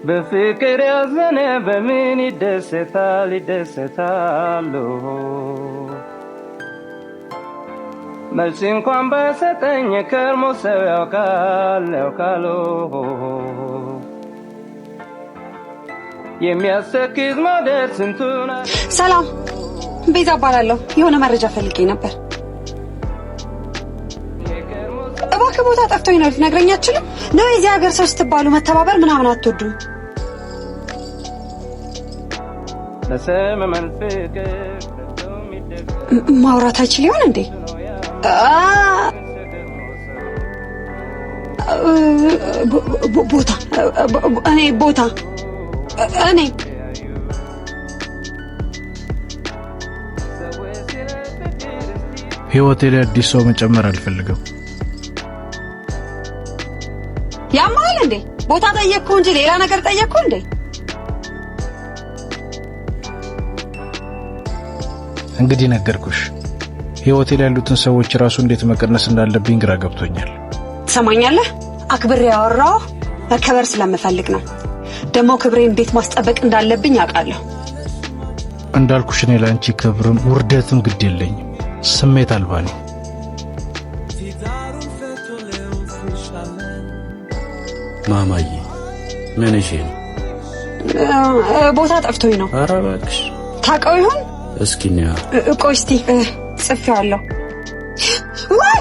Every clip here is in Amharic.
በፍቅር ያዘነ በምን ይደሰታል ይደሰታል? መልስ እንኳን ባይሰጠኝ ከርሞ ሰው ያውቃል ያውቃል። የሚያሰክዝ መውደድ ስንቱን። ሰላም፣ ቤዛ እባላለሁ። የሆነ መረጃ ፈልጌ ነበር። እባክህ ቦታ ጠፍቶኝ ነው፣ ልትነግረኝ አትችልም? ነው የዚህ ሀገር ሰው ስትባሉ መተባበር ምናምን አትወዱም? ለሰመመን ፍቅር ማውራት አይችል ይሆን እንዴ? ቦታ እኔ ቦታ እኔ ህይወቴ ላይ አዲስ ሰው መጨመር አልፈልግም። ያማል እንዴ? ቦታ ጠየቅኩ እንጂ ሌላ ነገር ጠየቅኩ እንዴ? እንግዲህ ነገርኩሽ። ህይወቴ ላይ ያሉትን ሰዎች ራሱ እንዴት መቀነስ እንዳለብኝ ግራ ገብቶኛል። ትሰማኛለህ? አክብሬ ያወራው መከበር ስለምፈልግ ነው። ደግሞ ክብሬን እንዴት ማስጠበቅ እንዳለብኝ አውቃለሁ። እንዳልኩሽ እኔ ለአንቺ ክብርም ውርደትም ግድ የለኝም። ስሜት አልባ ነኝ። ማማዬ ምን እሺ ነው? ቦታ ጠፍቶኝ ነው። ኧረ እባክሽ። ታውቀው ይሆን? እስኪ እንያ። ቆይ እስቲ ጽፌዋለሁ። ወይ!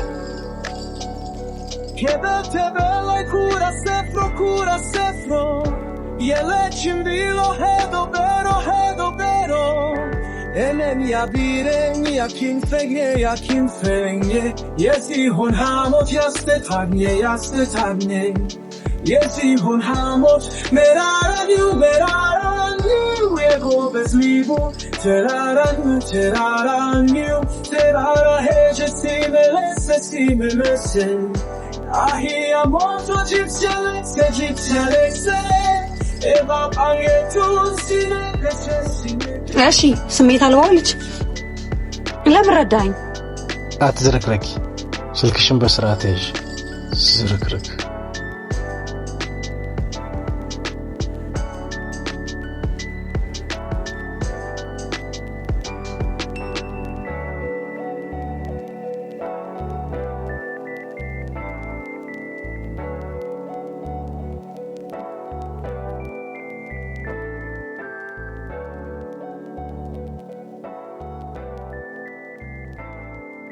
እሺ፣ ስሜት አልባው ልጅ ለምን ረዳኸኝ? አትዝረክረኪ። ስልክሽን በስርዓት ያዥ። ዝርክርክ።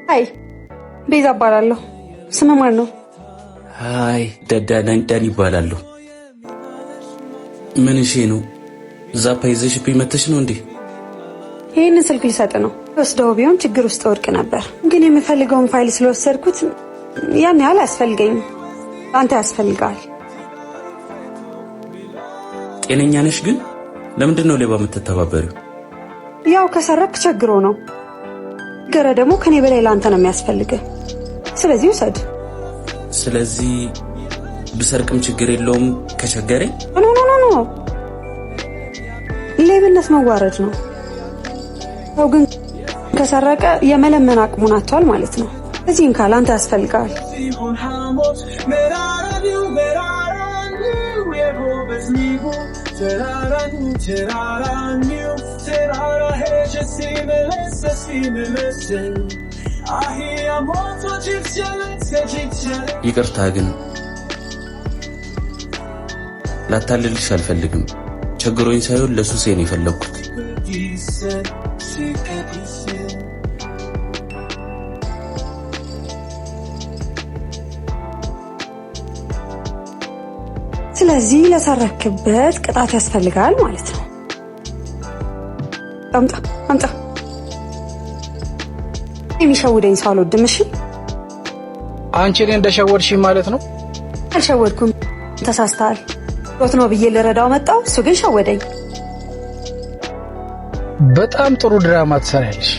Hi፣ ቤዛ እባላለሁ። ስምህ ማን ነው? Hi፣ ዳኒ ይባላለሁ። ምን እሺ ነው? ዛፓ ይዘሽብኝ መተሽ ነው እንዴ? ይህንን ስልክ ሊሰጥ ነው። ወስደው ቢሆን ችግር ውስጥ ወድቅ ነበር፣ ግን የምፈልገውን ፋይል ስለወሰድኩት ያን ያህል አያስፈልገኝም። አንተ ያስፈልጋል። ጤነኛ ነሽ ግን? ለምንድን ነው ሌባ የምትተባበሪው? ያው ከሰረክ ቸግሮ ነው። ገረ ደግሞ ከኔ በላይ ለአንተ ነው የሚያስፈልግህ። ስለዚህ ውሰድ። ስለዚህ ብሰርቅም ችግር የለውም ከቸገረኝ? No, no, no, no፣ ሌብነት መዋረድ ነው። ያው ግን ከሰረቀ የመለመን አቅሙን አጥቷል ማለት ነው። እዚህም ካለ አንተ ያስፈልጋል። ይቅርታ ግን ላታልልሽ አልፈልግም። ቸግሮኝ ሳይሆን ለሱሴ ነው የፈለግኩት። ስለዚህ ለሰረክበት ቅጣት ያስፈልጋል ማለት ነው። አምጣ አምጣ። የሚሸውደኝ ሰው አልወድም። እሺ። አንቺ እኔ እንደሸወድሽኝ ማለት ነው? አልሸወድኩም፣ ተሳስተሃል። ሮት ነው ብዬ ልረዳው መጣው፣ እሱ ግን ሸወደኝ። በጣም ጥሩ ድራማ ትሰሪያለሽ።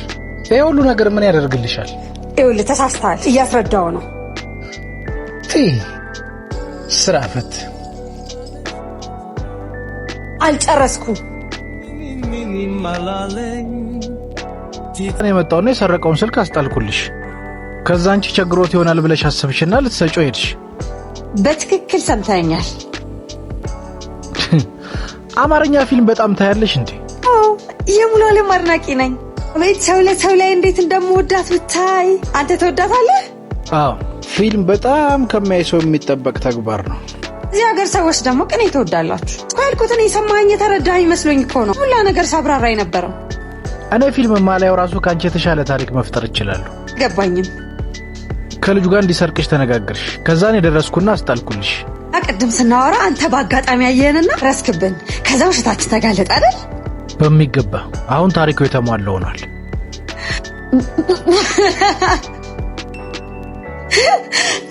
ይሄ ሁሉ ነገር ምን ያደርግልሻል? ይኸውልህ ተሳስተሃል፣ እያስረዳው ነው። ቲ ስራ ፈት። አልጨረስኩም። እኔ የመጣውና የሰረቀውን ስልክ አስጣልኩልሽ። ከዛ አንቺ ቸግሮት ይሆናል ብለሽ አሰብሽና ልትሰጪው ሄድሽ። በትክክል ሰምተኛል። አማርኛ ፊልም በጣም ታያለሽ እንዴ? አዎ፣ የሙሉ ዓለም አድናቂ ነኝ። ቤት ሰው ለሰው ላይ እንዴት እንደምወዳት ብታይ። አንተ ትወዳታለህ? አዎ፣ ፊልም በጣም ከሚያይ ሰው የሚጠበቅ ተግባር ነው። እዚህ ሀገር ሰዎች ደግሞ ቅኔ ትወዳላችሁ እኮ። ያልኩትን የሰማኸኝ የተረዳኸኝ መስሎኝ እኮ ነው ሁላ ነገር ሳብራራ የነበረው። እኔ ፊልም ማላየው ራሱ ከአንቺ የተሻለ ታሪክ መፍጠር እችላለሁ። ገባኝም። ከልጁ ጋር እንዲሰርቅሽ ተነጋገርሽ። ከዛን የደረስኩና አስጣልኩልሽ። ቅድም ስናወራ አንተ በአጋጣሚ ያየንና ረስክብን። ከዛ ውሸታችን ተጋለጠ አይደል? በሚገባ አሁን ታሪኩ የተሟላ ሆኗል።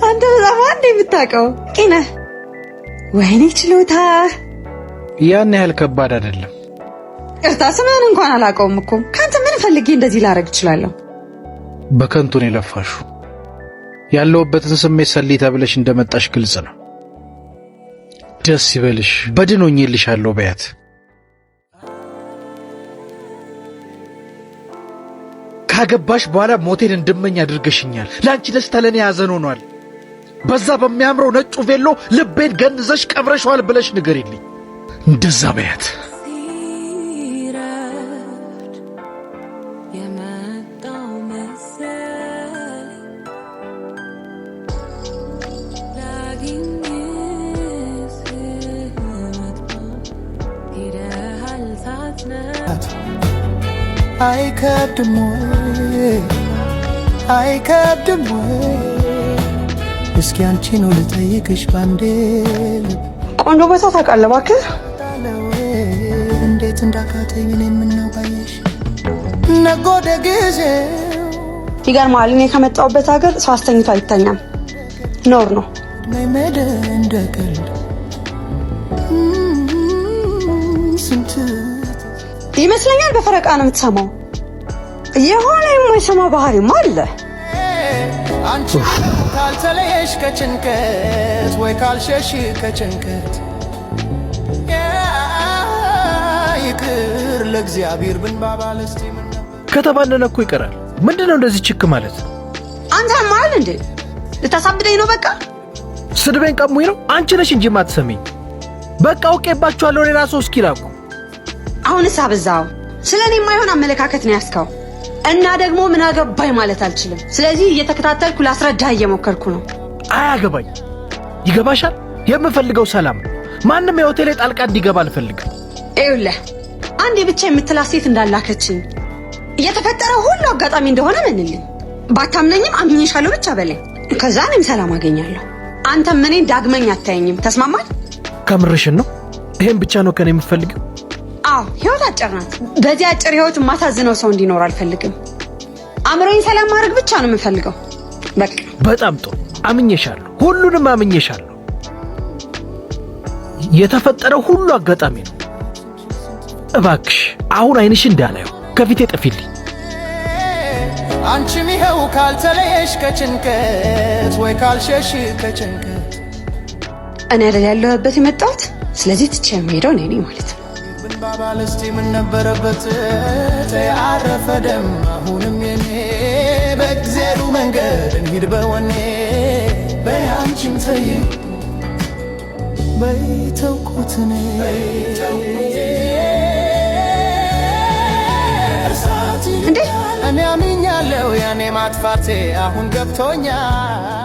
አንተ በጣም አንድ የምታውቀው ቂነህ። ወይኔ ችሎታ! ያን ያህል ከባድ አይደለም። ቅርታ ስምህን እንኳን አላውቀውም እኮ። ከአንተ ምን ፈልጌ እንደዚህ ላደርግ እችላለሁ? በከንቱ ነው የለፋሽው። ያለሁበትን ስሜት ሰሊ ተብለሽ እንደመጣሽ ግልጽ ነው። ደስ ይበልሽ፣ በድን ሆኜልሻለሁ በያት። ካገባሽ በኋላ ሞቴን እንድመኝ አድርገሽኛል። ለአንቺ ደስታ ለእኔ ያዘን ሆኗል። በዛ በሚያምረው ነጩ ቬሎ ልቤን ገንዘሽ ቀብረሸዋል ብለሽ ንገሪልኝ። እንደዛ በያት። አይከብድም ወይ? አይከብድም ወይ? እስኪ አንቺኑ ልጠይቅሽ ባንዴ ልብ ቆንጆ ቦታ ታውቃለህ እባክህ? እንዴት እንዳቃተኝ እኔ ምነው ባየሽ ነጎደ ጊዜው። ይገርማል። እኔ ከመጣሁበት ሀገር ሰው አስተኝቶ አይተኛም፣ ኖር ነው። መመደ እንደ ቀልድ ስንት ይመስለኛል። በፈረቃ ነው የምትሰማው። የሆነ የማይሰማ ባህሪማ አለ። አንቺ ካልተለየሽ ከጭንቀት ወይ ካልሸሽ ከጭንቀት ይቅር ለእግዚአብሔር ብንባባል እስቲ ምን ነበር? ከተባነነ እኮ ይቀራል። ምንድነው እንደዚህ ችክ ማለት? አንተ ማለት እንዴ ልታሳብደኝ ነው? በቃ ስድቤን ቀሙኝ ነው። አንቺ ነሽ እንጂ ማትሰሚኝ። በቃ አውቄባችኋለሁ። ሌላ ሰው እስኪላኩ አሁንስ አበዛኸው። ስለ እኔ የማይሆን አመለካከት ነው ያስከው እና ደግሞ ምን አገባኝ ማለት አልችልም። ስለዚህ እየተከታተልኩ ላስረዳህ እየሞከርኩ ነው። አያገባኝ። ይገባሻል? የምፈልገው ሰላም ነው። ማንም የሆቴሌ ጣልቃ እንዲገባ አልፈልግም። ይኸውልህ አንዴ ብቻ የምትላት ሴት እንዳላከችኝ እየተፈጠረው ሁሉ አጋጣሚ እንደሆነ መንልኝ። ባታምነኝም አምኜሻለሁ ብቻ በለኝ። ከዛ እኔም ሰላም አገኛለሁ። አንተም እኔን ዳግመኛ አታየኝም። ተስማማል? ከምርሽን ነው? ይሄን ብቻ ነው ከኔ የምፈልገው? አዎ፣ ህይወት አጭር ናት። በዚህ አጭር ህይወት የማሳዝነው ሰው እንዲኖር አልፈልግም። አእምሮዬን ሰላም ማድረግ ብቻ ነው የምፈልገው። በቃ በጣም ጥሩ። አምኜሻለሁ። ሁሉንም አምኜሻለሁ። የተፈጠረው ሁሉ አጋጣሚ ነው። እባክሽ አሁን አይንሽ እንዳላየው ከፊቴ ጥፊልኝ። አንቺም ይኸው ካልተለየሽ ከጭንቀት ወይ ካልሸሽ ከጭንቀት እኔ አይደል ያለሁበት የመጣሁት። ስለዚህ ትቼ የምሄደው እኔ ነኝ ማለት ነው። ብንባባል እስቲ ምን ነበረበት? አረፈደም አሁንም የኔ በእግዜሩ መንገድ እንሂድ በወኔ በይ አንቺም ተይ በይ ተውኩት እኔ እንዴ እኔ አምኛለሁ ያኔ ማጥፋቴ አሁን ገብቶኛል።